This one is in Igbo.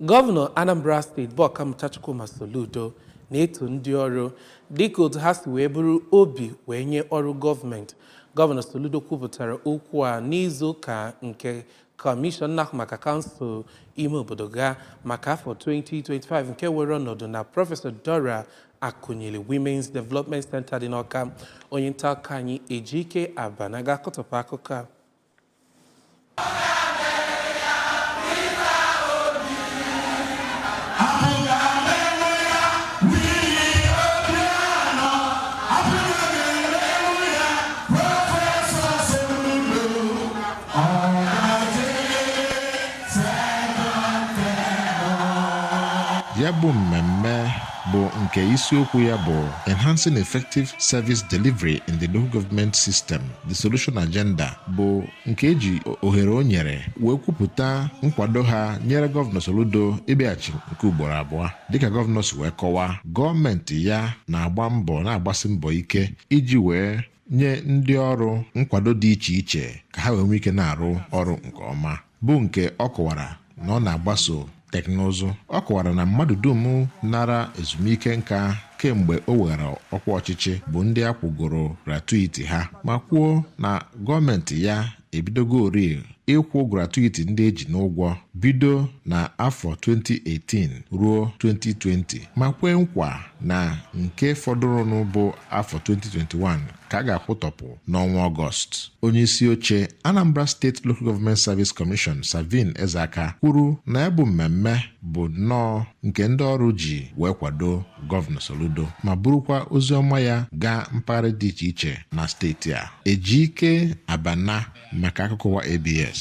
Gọvanọ Anambra Steeti bụ Ọkammụta Chukwuma Soludo na-eto ndị ọrụ dịka otu ha si wee bụrụ obi wee nye ọrụ gọọmenti. Gọvanọ Soludo kwupụtara okwu a n'izu ụka nke Kọmishọn na-ahụ maka kansụl ime obodo ga maka afọ 2025 nke were ọnọdụ na Prọfesọ Dora Akunyili Women's Development Center dị n'Awka. Onye nta akụkọ anyị Ejike Abana ga-akọtọpụ akụkọ a. Ya bụ mmemme bụ nke isiokwu ya bụ Enhancing Effective Service Delivery in the Local Government System, The Solution Agenda, bụ nke eji ohere o nyere wee kwupụta nkwado ha nyere Gọvanọ Soludo ịbịaghachi nke ugboro abụọ. Dịka gọvanọ si wee kọwaa, gọọmenti ya na-agba mbọ, na-agbasi mbọ ike iji wee nye ndị ọrụ nkwado dị iche iche ka ha wee nwee ike na-arụ ọrụ nke ọma, bụ nke ọ kọwara na ọ na-agbaso teknụzụ. Ọ kọwara na mmadụ dum nara ezumike nka kemgbe o weghara ọkwa ọchịchị bụ ndị a kwụgoro gratuity ha, ma kwuo na gọọmenti ya ebidogori ịkwụ gratuity ndị eji n'ụgwọ bido na afọ 2018 ruo 2020, ma kwee nkwa na nke fọdụrụnụ bụ afọ 2021 ka a ga-akwụtọpụ n'ọnwa Ọgọst. Onyeisi oche Anambra State Local Government Service Commission, Savin Ezeaka, kwuru na ya bụ mmemme bụ nnọọ nke ndị ọrụ ji wee kwado Gọvanọ Soludo ma burukwa ozi ọma ya gaa mpaghara dị iche iche na steeti a. Ejike Abana maka akụkọ ụwa ABS.